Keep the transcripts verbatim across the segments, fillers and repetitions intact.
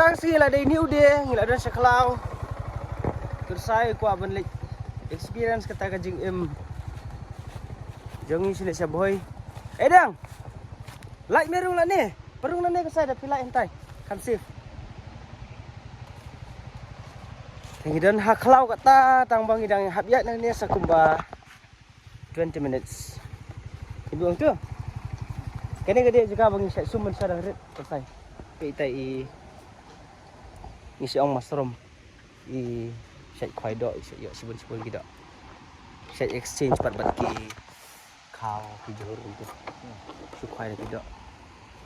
Tang shi la dei new day, ngi la don sha khlaw. Kyrsai kwah ban leit experience kata ka jingim jong ngi shi leit sha Bhoi. Eh dang. Lait me rung lane. Parung lane ka sai da phi lait hyntai. Kan sip. Ngi don ha khlaw kata tang ba ngi dang hap ïaid nangne sa kumba twenty minutes. Ibu ang tu. Kane ka dei jaka ba ngi shait sum ban sa dang rit. Kyrsai. Phi itai i ngi shi ong mushroom. I shait khwai doh, i shait ïoh shibun shibun ki doh. Shait exchange pat bad ki khaw ki jhur kumtu. Shu khwai da ki doh.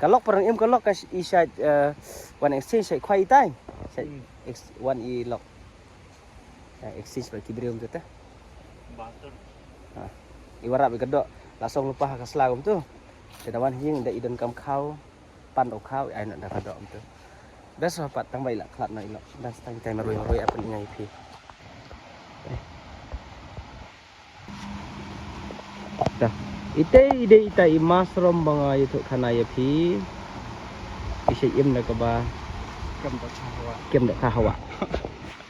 Ka lok parang im ka lok ka sh- i shait eh, wan exchange shait khwai itai. Shait Hmm. ex- wan i lok. Shait exchange bad ki briew kumtu te. Bastard. Ha. I warap i ka doh la song lypa ha ka sla kumtu. Te da wan hi ïing da i don kam khaw. Pan u khaw ai na da ka doh kumtu. Best wa pat tang ba i la khlad na i lok. Dan stang itai marwei marwei apan i ngai phi. Da. Itai i dei itai i mushroom ba nga ïathuh khana ïa phi. I shait im da kaba Kam da kha hawa. Kem da kha hawa.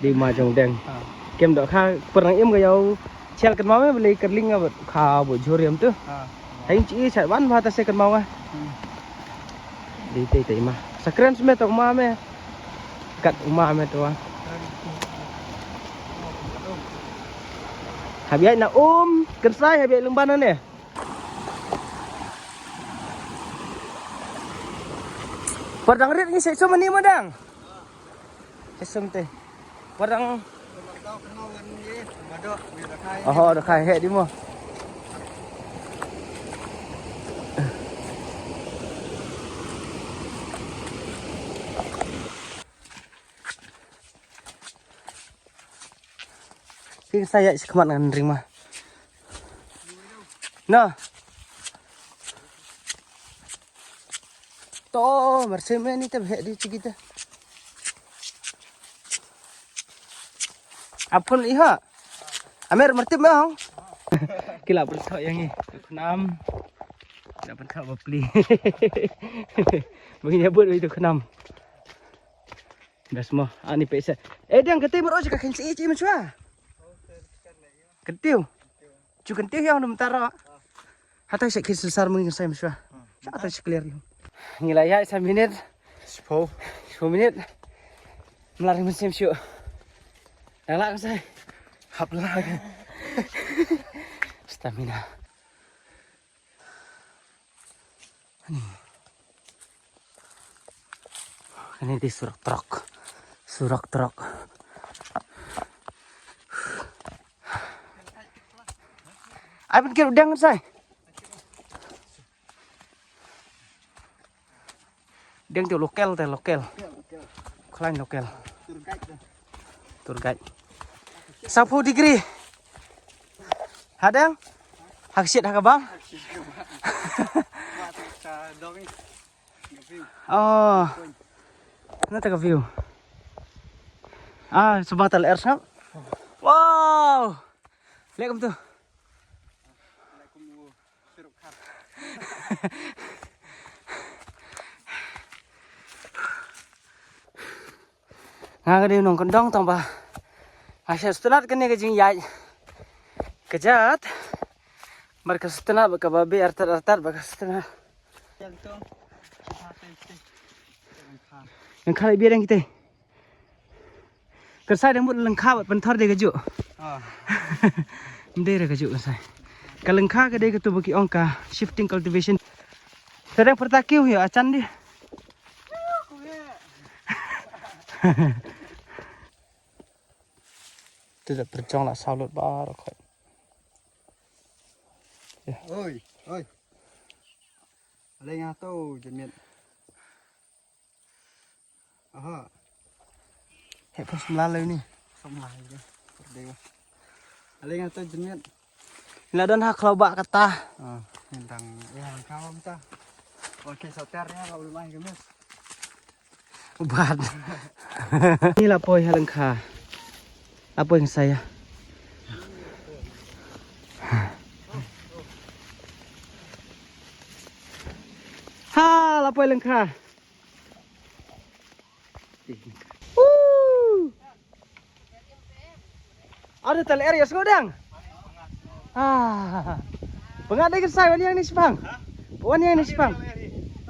Dei ma jong deng. Ha. Kem doh kha pyrang im ka ïaw. Chel kan ma me beli kerling nga bad kha bo jhur ïam tu. Ha. Hai chi chat wan ba ta se kan ma nga. Hmm. Dei tei tei ma. Sakren sme to ma me. Kat ma me to. Habiai na um, kan sai habiai lengban ne. Pardang rit ngi sai sum ni ma dang. Sum te. Warang. Oho, da khai he di mo. Ki sa ïa shi khmat ngan ring ma. No. To, mar se me ni te bhe di chiki te. Apun iha. Amer mar tip me hong. Ki la pun thok ïa ngi. Khnam. Ki la pun thok bapli. Bagi nyabut wi tu khnam. Bes mo, ani pesa. Eh, dang kete mar o ka khin si chi machwa. Kentiew. Chu kentiew ïa num taro. Hata sa khin sar mung sa machwa. Sa ta sa clear ïa. Ngi la ïa sa minit. Sipho. Sipho minit. Mlar ngi sem shu. Dang la sa. Hap la. Stamina. Ani. Ani di surak trok. Surak trok. Ai pun kira dang sai. Dang tu local te local. Khlain local. Tour guide. Saphu degree. Hadang? Haksit hakabang? Oh. Nata ka view. Ah, sabang tal air sngap. Wow. Lek kum tu. Nga ka dei nongkyndong tang ba nga shah sngewtynnat kane ka jingïaid ka jat. Bad ka sngewtynnat bad kaba beh artat artat bad ka sngewtynnat. Ngan khalai biang kita. Ka sai dang mut lyngkha bad pynthor dei kajuh. Ym dei re kajuh ka sai. Ka lyngkha ka dei katu ba ki ong ka shifting cultivation. Sa dang pyrta kiew ïa achan di. Te da pyrchong la saw lut baroh khoit. Oi, oi. Aleng ha to jemiet. Aha. He pos mla le ni. Samla le. Perdei wa. Aleng ha to jemiet. La don ha khlaw ba kata. Ah, ni dang ïa khlaw ta. Okay, soter ïa la ulmai kemis. Ubat. Ni la poi ha lyngkha. La poi ngi sa ïa. Ha, la poi lyngkha. Woo! Ada tal area sngewdang. Ah. Pyngat dei ka sai wan ïa ni shipang. Wan ïa ni shipang.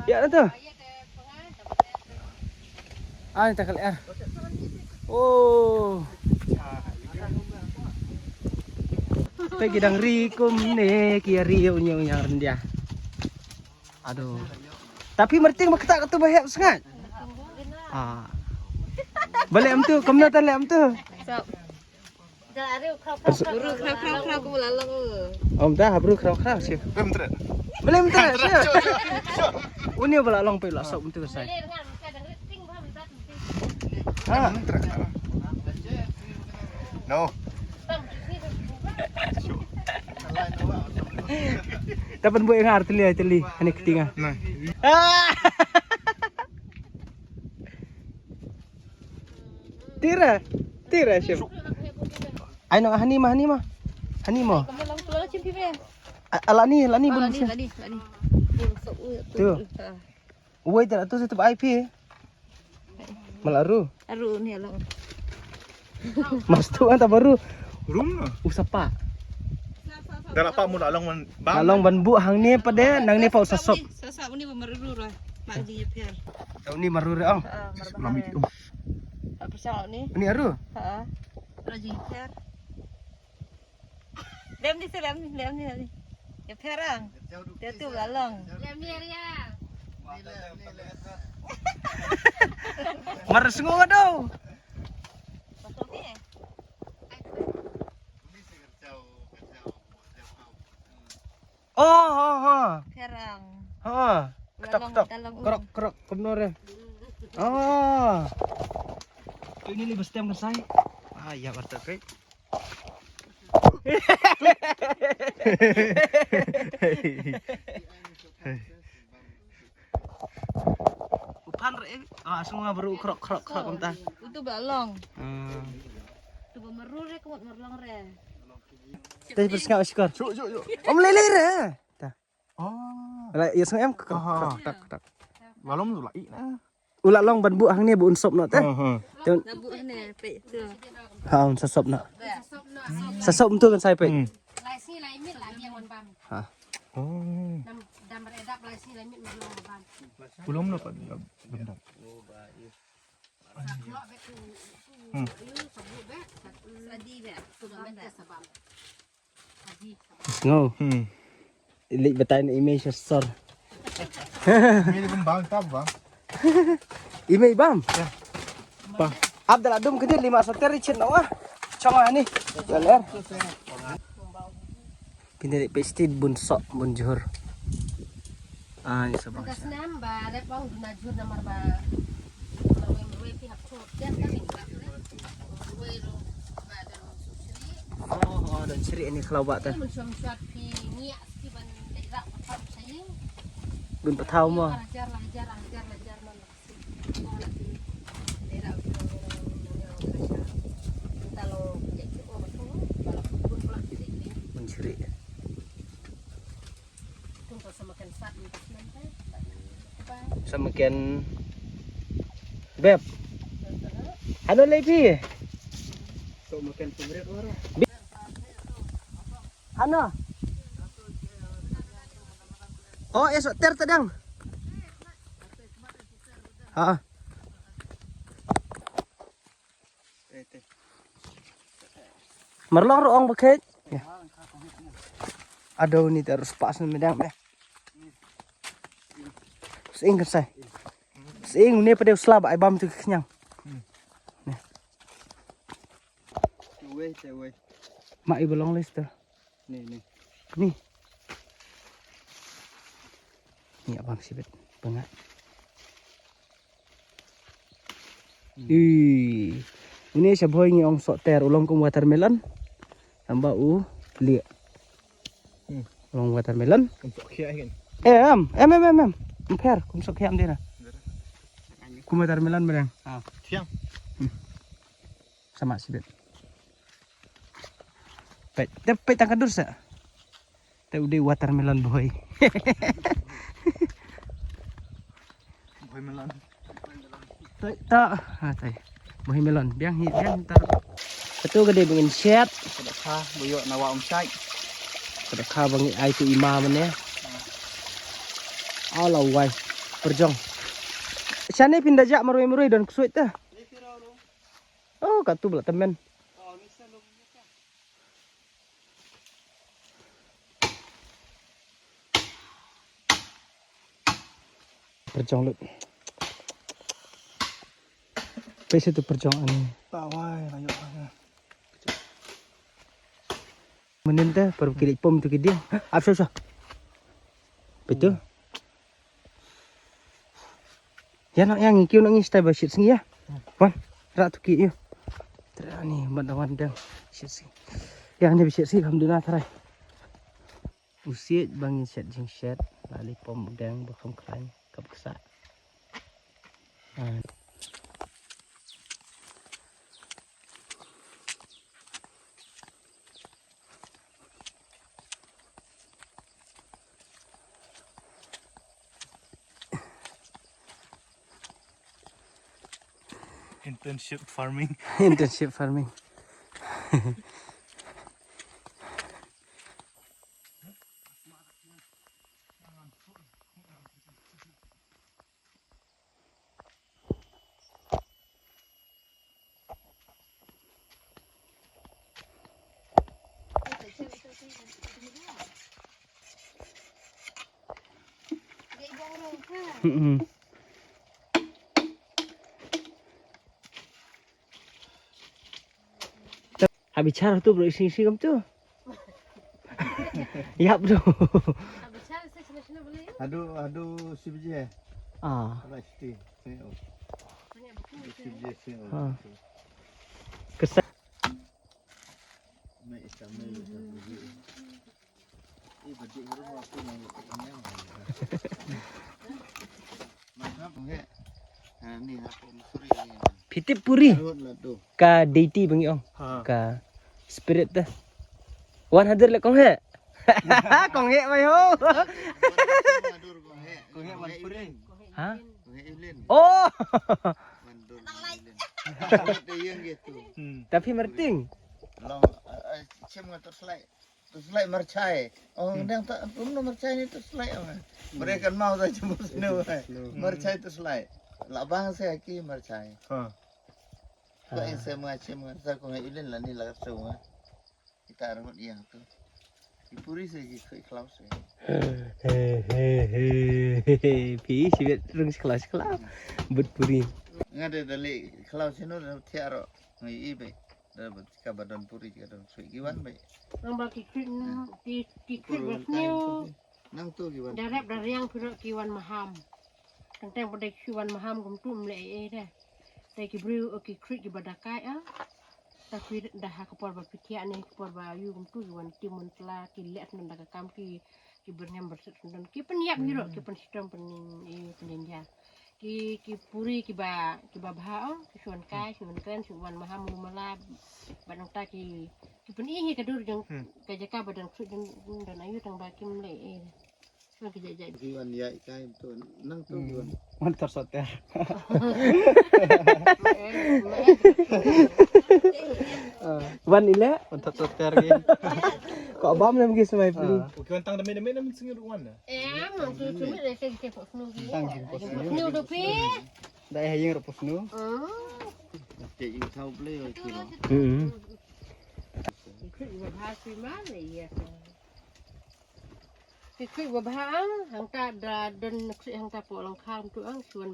Ïa na tu. Ai ta kal er. Oh. Peit ki dang ri kumne ki ri u ñiang u ñiang ryndia. Aduh. Tapi merting ba kata kata ba hep sngat. Ah. Ba lem tu, kumno ta lem tu. Bru khraw khraw khraw kum la long. Om ta ha bru khraw khraw sih. Lem tre. Lem tre sih. Uni ba la long pe la sok tu sai. Ha. Tre. No. Dapat buat ngar teli teli. Ani ketinga. Nah. Ah. Tira, tira sih. Ai no hani ma hani ma. Hani mo. Kamu lang keluar cim pipi. A- Ala ni, ala ni bun. Lani, lani, lani. Bun sok u. Tu. Woi tira tu situ ai pi. Malah ru. Aru ni alang. Mas tu anta baru. Rum na. Usapa. Dah lapa mu la long ban. La long ban bu hang ni pade nang ni pau sasop. Sasop ni ba maru ru. Mak ji pher. Tau ni maru ru ang. Ah, maru. Apa sal ni? Ni aru. Ha. Raji pher. Lem ni se lem ni lem ni lem ni. Ya pher ang. Dia tu la long. Lem ni area. Mar sngo do. Pasal ni. Oh, ha ha. Pher ang. Ha. Ketok ketok. Krok krok kumno re. Ah. Tu ini li bestem kan sai. Ah ya bertek kai. Upan re ah semua baru krok krok krok entah. Utu ba long. Ah. Tu ba meru re kemut merlong re. Tadi bersengau sikor. Cuk cuk cuk. Om lele re. Dah. Oh. Lah ya semua em krok krok krok. Balom tu lai na. Ula long ban bu hang ni bu un sop no te. Ha ha. Te un- Dah bu ne pe tu. Ha un sop no. Sop no. Sop tu kan sai pe. Hmm. Lai si lai mit la biang wan bam. Ha. Oh. Dam dam redap lai si lai mit ma long bam. Belum dapat bendar. Hmm. Sadi be. Sudah mete sabam. Sngew. Hmm. Ilik batai na email sha sor. Email bang tam bang. Email bam. Ya. Bang. Abdal adum kedit lima soter richit nawa. Chong ani. Jaler. Pindah di pesti bun sok bun johor. Ah, ni sabang. Ka snam ba da pang duna jur namar ba. Ba wei wei pi hap khop jan ka bin ba. Wei ro ba da long su chri. Oh, oh, dan chri ni kalau ba ta. Mun shom shwat pi ngiak pi ban dei rak ba pam saying. Bun pathaw mo. Hajar hajar hajar hajar man. Bun chri. Sa makan beb. Ano lagi? Ano? Oh, eso ter tadang. Ha. Marlong ro ong bakhet. Ya. Ado ni terus pas ni medang deh. Sing kan sai. Sing ni pada usla ba ai bam tu kenyang. Ni. Wei, wei. Mak iba long list tu. Ni, ni. Ni. Ni abang sibet. Pengak. Hmm. Ih. Ini sha bhoi ngi ong sok ter u long kum watermelon. Tamba u liek. Hmm. U long watermelon. Kum sok khiah kan. Eh, em, em, em, em. Em pher, kum sok khiah em dina. Kum watermelon mereng. Ah. Thiang. Hmm. Sama sibet. Peit, te peit tang ka dur sa. Te u dei watermelon bhoi. Bhoi melon. Tai ta, ha tai. Mohi melon, biang hi, biang hi tar. Katu ka dei ba ngin shet. Ka da kha ba ïoh na wa um shait. Ka da kha ba ngi ai tu i ma mane. Ala wai. Pyrjong. Shane phin da jah marwei marwei don ksuid ta. Oh, katu bla temen. Pyrjong lut. Pese tu pyrjong ani. Tawai, ayo, ayo. Menin te, per ki leit pom tu ki dieng. Ap sha sha. Betul. Ya nak yang kiu nak ngi stai ba shit sngi ya. Wan, rak tu ki yu. Tra ni ban da wan dang shit sngi. Yang ni ba shit sngi alhamdulillah trai. U siej ba ngin shet jingshet la lei pom dang ba kham khlaiñ kap ksa. Ah. Internship farming. Internship farming. Mm-mm. Hab bichar tu bro, isi isi kam tu. Yap tu. Hadu, hadu sibje. Ah. Hadu sibje. Sibje. Ah. Kesa. Phi tip puri. Ka deity ba ngi ong. Ha. Ka spirit te. Wan hadur le kong he. Kong he mai ho. Ha? Oh. Hmm. Tapi merting. Long, eh, eh, chem nga torchlight. Torchlight marchai. Oh, hmm. Dang tak, kumno marchai ni torchlight, oh. Hmm. Mereka mau tak chem snow, eh. Snow. Marchai torchlight. Labang saya ki marchai. Ha. Ko eng se ma chem nga sa ko nga ilin la ni la so nga. Kita armut yang tu. Ki puri se ki khoi khlaw se. He, he, he, he, he. Phi, si bet rung si khlaw, si khlaw. But puri. Nga de dali khlaw sino da thiaro. Ngai i be. Da ba ka ba don puri ka don sui ki wan be. Nang ba ki krik, ki, ki krik ba sniew. Nang tu ki wan. Da rep da riang phi ro ki wan maham. Tang tang ba da ki wan maham kum tu mle e e da. Da ki briew o ki krik ki ba da kai a. Ta phi da ha ka por ba phi thiah ne ka por ba yu kum tu ki wan tim mun tla ki leh nan da ka kam ki ki byrngem byrsit sendon ki pynïap hi ruh ki pynshitom pynïap i pynjynjar. Ki ki puri kiba kiba bha ong ki shuan kai shuan kren shuan maham lu mala. Bad nangta ki ki pyni hi ka dur jong ka jaka ba dang sut jong don ayu tang ba kim leh eh. Shuan ki jai jai. Ki wan ïa i kai tu nang tu ki wan. Wan tar soter. Wan ile wan tar soter ki. Ko bam lem ki smai pli. Ki wan tang dame dame dame singi ruan. Em, tu tu ni dei sing ke pok snu gi. Tang jing pok snu. Snu du pi. Dai ha jing ro pok snu. Hmm. Te jing thau ble oi ki ro. Hmm. Ki krik ba bha sui ma le ya. Ki krik ba bha ang, hangta da don krik hangta po lang kham tu ang, suan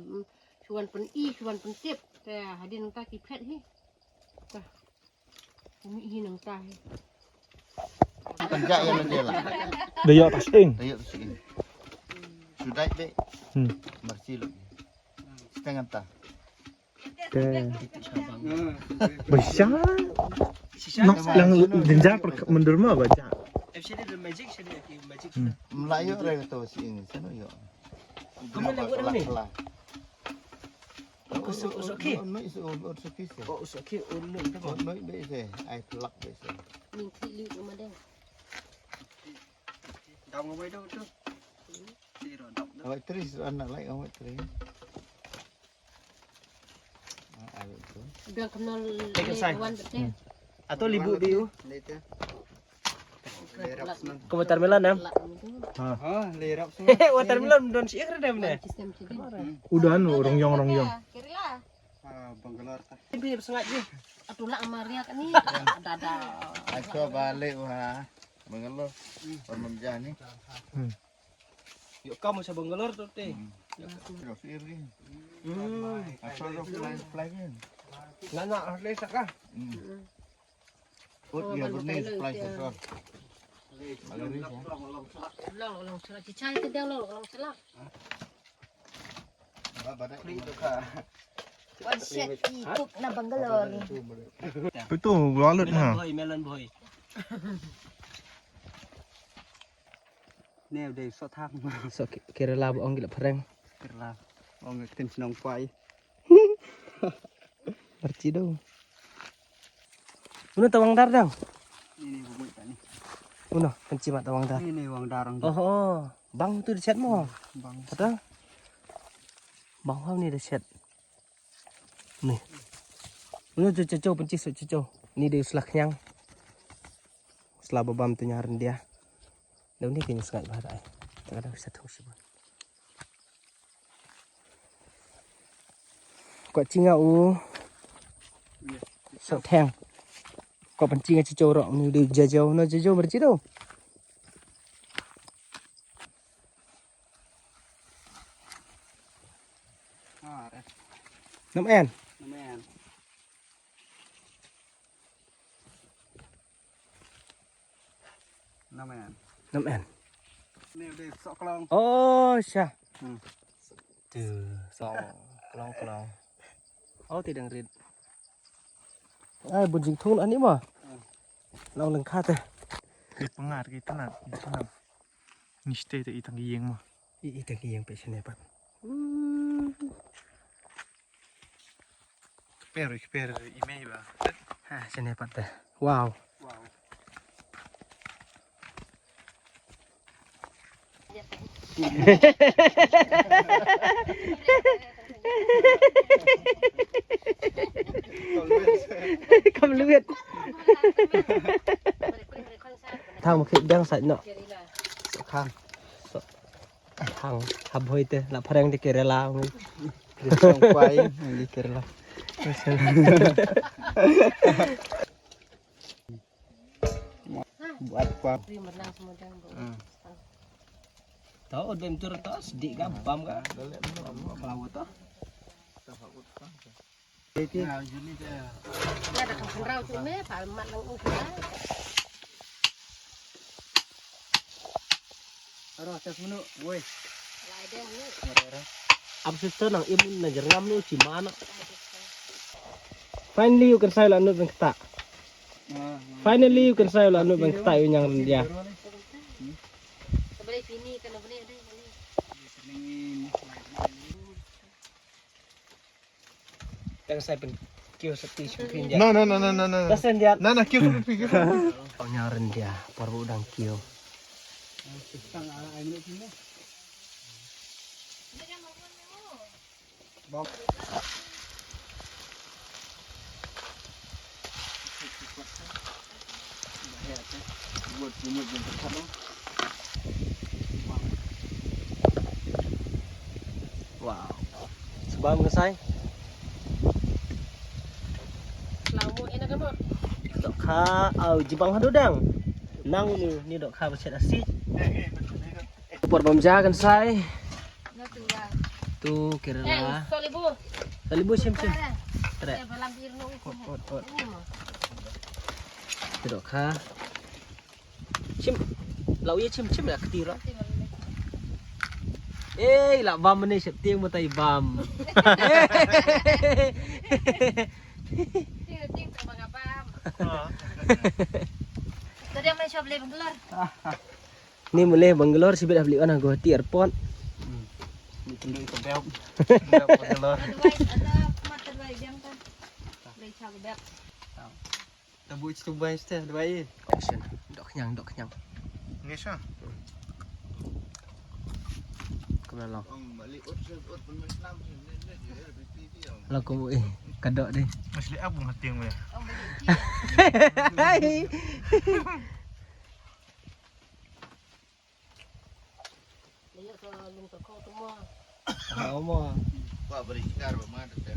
suan pen i, suan pen tip. Te hadin hangta ki phet hi. Ta. Umi hi nang ta hi. Tang ja ya la jela. Da yok ta sing. Da yok ta sing. Sudai be. Hmm. Marsi lo. Setengah ta. Te. Bisa. Nang lang dinjar per mendur ma baca. Melayu re to sing seno yo. Kamu nak buat apa ni? Usuk, usuk ki? Unui, usuk, usuk ki se. Oh, usuk ki, unui, unui be se. Ai pelak be se. Ning ki liu ma deng. Dau ngawai dau tu. Awai tri, anak lai awai tri. Biang khnol. Tek le sai. Wan bete. Hmm. Ato libu biu. Ko watermelon em? Ha. Ha, le rap semua. Watermelon don shi ikre dem ne. Udan, rong yong, rong yong. Kiri lah. Ah, Bangalore ta. Bi sengaja. Aduh lah Maria kan ni. Ada ada. Acho balik wah. Bangalore. Pemanja ni. Hmm. Yuk kamu sa Bangalore tu te. Hmm. Yo siri. Hmm. Acho lo fly fly kan. Nana le saka. Hmm. Ut dia benih fly saka. Long long sala. Cicai tu dia long long sala. Wan shet i tuk na Bangalore. Betul, lalut ha. Melon boy, melon boy. Ne dei so thang. So Kerala ba ong gila phareng. Kerala. Ong tin chnong kwai. Marchi do. Uno tawang dar dang. Ini bumui tani. Uno, panchi mat tawang dar. Ini wang dar. Oh, oh. Bang tu dichat mo. Bang. Kata. Bang hau ni dichat. Ni. Uno cucu cucu panchi su cucu. Ni dei sla khnyang. Sla babam tu nyar dia. Dau ni kini sngai ba dai. Tak ada bisa tu siapa. Ko chinga u. So theng. Ko pan chinga chi choro ni de jajo no jajo merchi do. Nam en. Nam en. Nam en. Nam en. Ni de sok klong. Oh sha. Hmm. Tu song klong klong. Oh ti dang rit. Ai bun jing thung ani ma. Long leng kha te. Ki pengar ki tenat ki tenat. Ni ste te itang ki yeng ma. I itang ki yeng pe sene pat. Kper kper i mei ba. Ha sene pat te. Wow. Wow. Kam luet. Thang ma khit dang sait no. Khang. Thang hab hoi te la phareng te Kerala. Song kwai di Kerala. Buat kwa. Ri merlang semua dang, bro. Hmm. Tau dem tur tas di ka bam ka. Kalau tu. Ya dah kan rau tu me, pal mat lang u ka. Aro tas menu, woi. Lai deh u. Aro aro. Ab sister nang imun na jerngam nu chi mana. Finally u Kynsai la nut bengkta. Finally u Kynsai la nut bengkta u nyang rendia. Tang sai pen kiew sati shu pin dia. No no no no no no. Tasen dia. Na na kiew sati kiew. Au nyang rendia por bu dang kiew. Wow. Sbam ka sai. Dohkha au jibang hadu dang. Nang ni ni dohkha ba chet asi. Por bam ja kan sai. Tu Kerala. Salibu. Salibu sim sim. Tre. Ot ot ot. Dohkha. Chim. Lau ye chim chim la kti ra. Ei la bam ne sep tieng matai bam. Tieng tieng tu bang bam. Tadi mai shop le Bangalore. Ni mule Bangalore sibit hap li on Guwahati airport. Ni tunduk ke bel. Bangalore. Otherwise ada mat kedua yang kan. Boleh cakap bel. Tabu itu bai ste dua ye. Action. Dok kenyang, dok kenyang. Ngesha. Kena lang. Ong balik ut ut pun Islam. Lah kamu eh. Ka doh dei. Mas liab bung hating weh. Ha, omo. Ba beri kar ba ma da.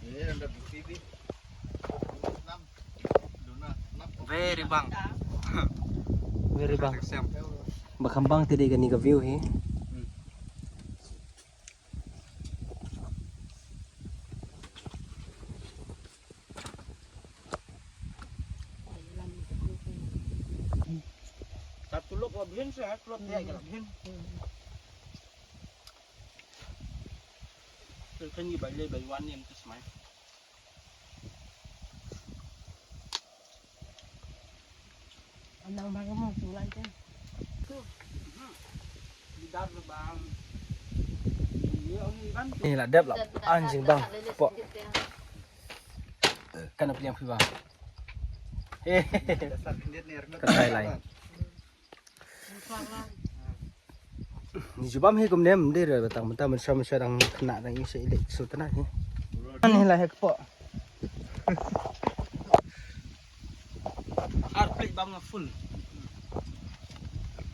Ini anda bukti di. Very bang. Very bang. Ba kham bang te dei kane ka view hi. Satu lok wa bhin sa, lok dia ke bhin. Kan ni bai le bai wan ni em tu smai. Anang bang mo tu lan tu. Ni la dep la. Anjing bang. Pok. Kan apa yang phi bang? Hehehe. Ka tai lai. Ni jubam hi kum nem de re batang mentang men sham shadang kena dang ing se ilik sultana hi. Ani la hek po. Ar plik bam nga full.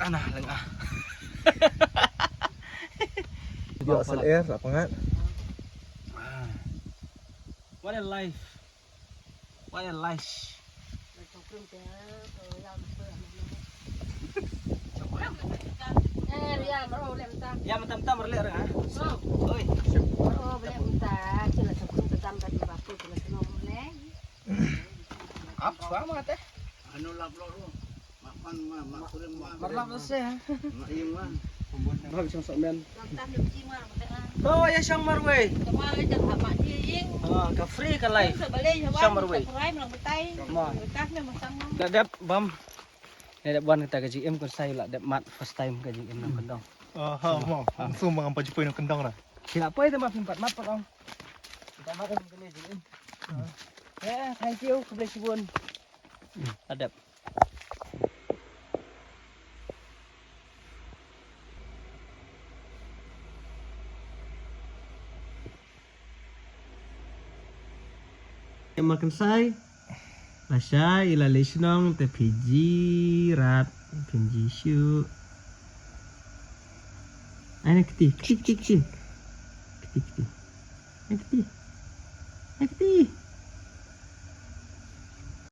Ana leng ah. Yo asal air apa ngat? What a life. What a life. Ya mentam-tam berlek orang ah. Oi. Ap suama teh. Anu lap lo. Mapan ma ma kurim ma. Marlap lo se. Ma ing ma. Ba bi shong sok men. To ya shong marwei. Ah, ka free ka live. Shong marwei. Ma. La dep bam. Ne dep wan kata ka jingim kan sai la dep mat first time ka jingim nang kendong. Aha, mo. Langsung ma ngam pa jipoi nang kendong na. Sila poi te ma phi pat mat pat ong. Kita mat ka jingim. Eh, thank you, khublei shibun. Adep. Em ma kan sai. Lasha ila le shnong te Fiji rat Fiji shu. Ai na kti kti kti kti. Kti kti. Ai kti. Ai kti.